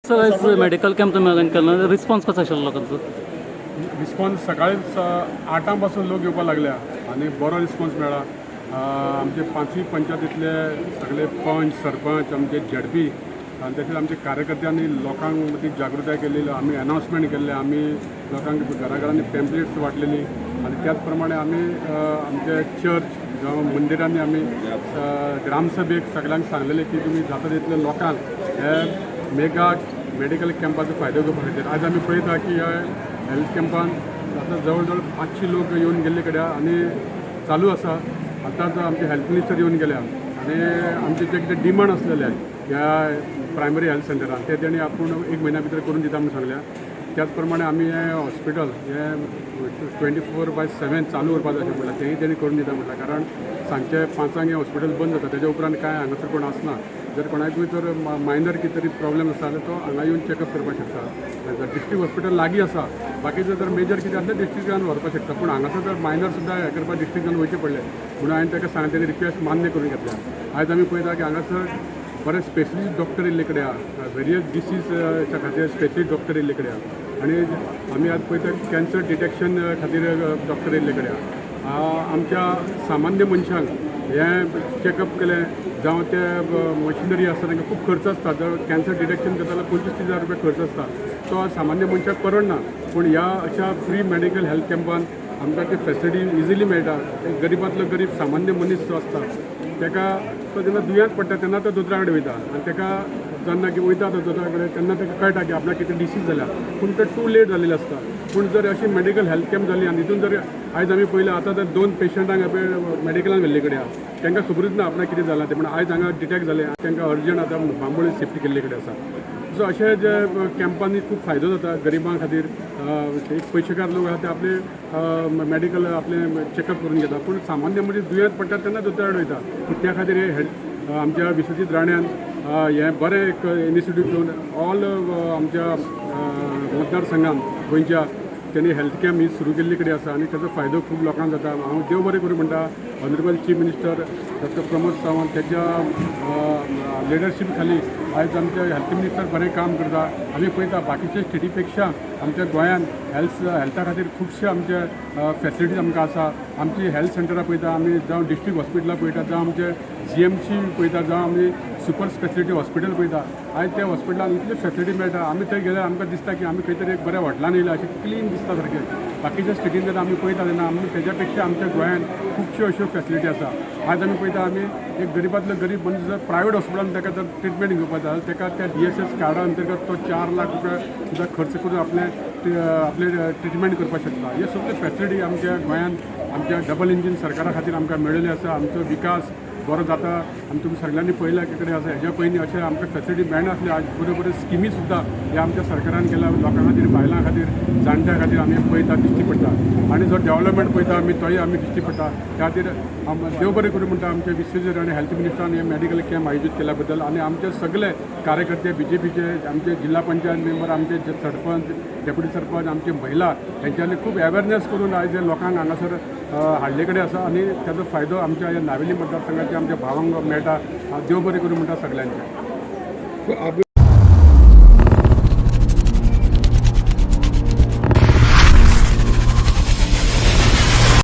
Sir, आयज medical camp तुमी organise केला, रिस्पॉन्स कसो आशिल्लो लोकांचो? रिस्पॉन्स सकाळीच 8 पासून लोक येवपाक लागल्या आनी बरो रिस्पॉन्स मेळ्ळा. आमचे पांचूय पंचायतींतले सगळे पंच, सरपंच, आमचे झेडपी आनी तशेंच आमचे कार्यकर्त्यांनी लोकांक मदीं जागृताय केल्ली. आमी अनावन्समेंट केल्ले, आमी लोकांक घरा घरांनी पॅम्पलेट्स वांटलेली आनी त्याच प्रमाणे आमी आमचे चर्च जावं मंदिरांनी आमी ग्रामसभेक सगळ्यांक सांगलेलें की तुमी जाता तितले लोकांक हे मेगा मेडिकल कॅम्पाचो फायदो घेवपा खातीर. आज आमी पळयता की ह्या हेल्थ कॅम्पान आतां जवळ जवळ 500 लोक येवन गेल्ले कडेन आनी चालू आसा. आतांच आमचे हेल्थ मिनिस्टर येवन गेल्या आनी आमचे जे कितें डिमांड आसलेले ह्या प्रायमरी हेल्थ सेंटरान ते तेणी आपूण एक म्हयन्या भितर करून दिता म्हूण सांगल्या. त्याच प्रमाणे आमी हें हॉस्पिटल हें 24/7 चालू उरपा जाय अशें म्हणलां, तेंय तेणी करून दिता म्हटलां. कारण सांजचे 5 हें हॉस्पिटल बंद जाता, तेज्या उपरांत कांय हांगासर कोण आसना. जर कोणाकूय जर मायनर कितें तरी प्रॉब्लेम आसा जाल्यार तो हांगा येवन चॅकअप करपाक शकता. डिस्ट्रिक्ट हॉस्पिटल लागीं आसा. बाकीचे जर मेजर कितें आसलें, डिस्ट्रिक्टान व्हरपाक शकता, पूण हांगासर जर मायनर सुद्दां हें करपाक डिस्ट्रिक्टान वयचें पडलें म्हणून हांवें ताका सांगलें, तेणी रिक्वेस्ट मान्य करून घेतल्या. आयज आमी पळयता की हांगासर बरे स्पेशलिस्ट डॉक्टर येयल्ले कडेन आहा, वेरियस डिसीजच्या खातीर स्पेशलिस्ट डॉक्टर येयल्ले कडेन आहा आनी आमी आज पळयता कॅन्सर डिटेक्शन खातीर डॉक्टर येयल्ले कडेन आहा. आमच्या सामान्य मनशांक हें चॅकअप केलें जावं ते मशिनरी आसता, तांकां खूब खर्च आसता. जर कॅन्सर डिटेक्शन करता जाल्यार 25-30 हजार रुपया खर्च आसता, तो सामान्य मनशाक परवडना. पूण ह्या अशा फ्री मेडिकल हेल्थ कॅम्पान आमकां ती फेसिलिटी इजिली मेळटा. एक गरिबांतलो गरीब सामान्य मनीस जो आसता, ताका तो जेन्ना दुयेंत पडटा तेन्ना तो दोतोरा कडेन वयता आनी ताका जेन्ना की वयता तो दोतोरा कडेन तेन्ना ताका कळटा की आपणाक कितें डिसीज जाल्या, पूण ते टू लेट जालेलें आसता. पूण जर अशी मेडिकल हेल्थ कॅम्प जाली आनी हितून जर आयज आमी पळयलें, आतां जर दोन पेशंटांक मेडिकलान व्हेल्ले कडेन आहा, तांकां खबरूच ना आपणाक कितें जालां तें, पूण आयज हांगा डिटेक्ट जालें, तांकां अर्जंट आतां बांबोळी शिफ्ट केल्ले कडेन आसा. सो अशे जे कॅम्पांनी खूब फायदो जाता गरिबां खातीर. एक पयशेकार लोक आहा ते आपले मेडिकल आपले चॅकअप करून घेता, पूण सामान्य मनीस दुयेंत पडटा तेन्ना दोतोरा कडेन वयता. पूण त्या खातीर हे आमच्या विश्वजीत राण्यान हें बरें एक इनिशिएटीव घेवन ऑल आमच्या मतदारसंघान गोंयच्या त्यांनी हेल्थ कॅम्प ही सुरू केल्ली कडेन आसा आनी ताचो फायदो खूब लोकांक जाता. हांव देव बरें करूं म्हणटा honourable chief minister doctor Pramod Sawant, तेच्या लिडरशीप खाली आयज आमचे हेल्थ मिनिस्टर बरें काम करता. आमी पळयता बाकीच्या स्टेटी पेक्षा आमच्या गोंयांत हेल्था खातीर खुबशे आमचे फेसिलिटीज आमकां आसा. आमची हेल्थ सेंटरां पळयता आमी, जावं डिस्ट्रिक्ट हॉस्पिटलां पळयता, जावं आमचे जीएमसी पळयता, जावं आमी सुपर स्पेशलिटी हॉस्पिटल पळयता. आयज त्या हॉस्पिटलान इतली फेसिलिटी मेळटा, आमी थंय गेल्यार आमकां दिसता की आमी खंय तरी एक बऱ्या हॉटेलान येयला अशें क्लीन दिसता सारकें. बाकीच्या स्टेटीन जर आमी पळयता तेन्ना आमी तेज्या पेक्षा आमच्या गोंयांत खुबश्यो अश्यो फेसिलिटी आसा. आयज आमी पळयता, आमी एक गरिबांतलो गरीब मनीस जर प्रायवेट हॉस्पिटलान ताका जर ट्रिटमेंट घेवपाक जाय जाल्यार ताका त्या डीएसएस कार्डा अंतर्गत तो 4 लाख रुपया सुद्दां खर्च करून आपले आपले ट्रिटमेंट करपाक शकता. हे सगळे फेसिलिटी आमच्या गोंयांत आमच्या डबल इंजीन सरकारा खातीर आमकां मेळिल्ली आसा. आमचो विकास बरो जाता आनी तुमी सगळ्यांनी पळयला की कडेन आसा. हेज्या पयलीं अशें आमकां फेसिलिटी मेळनासली. आज बऱ्यो बऱ्यो स्किमी सुद्दां ह्या आमच्या सरकारान केल्या लोकां खातीर, बायलां खातीर, जाणट्यां खातीर आमी पळयता, दिश्टी पडटा आनी जो डेवलपमेंट पळयता आमी, तोय आमी दिश्टी पडटा. त्या खातीर देव बरें करूं म्हणटा आमचे विश्वजीत राणे हेल्थ मिनिस्टरान हे मेडिकल कॅम्प आयोजीत केल्या बद्दल आनी आमचे सगळे कार्यकर्ते बीजेपीचे, आमचे जिल्हा पंचायत मेंबर, आमचे जे सरपंच, डेप्युटी सरपंच, आमचे महिला, हेंच्यांनी खूब अवेरनेस करून आयज लोकांक हांगासर हाडले कडेन आसा आनी ताचो फायदो आमच्या ह्या नावेली मतदारसंघाच्या आमच्या भावांक मेळटा. देव बरें करूं म्हणटा सगल्यांचें.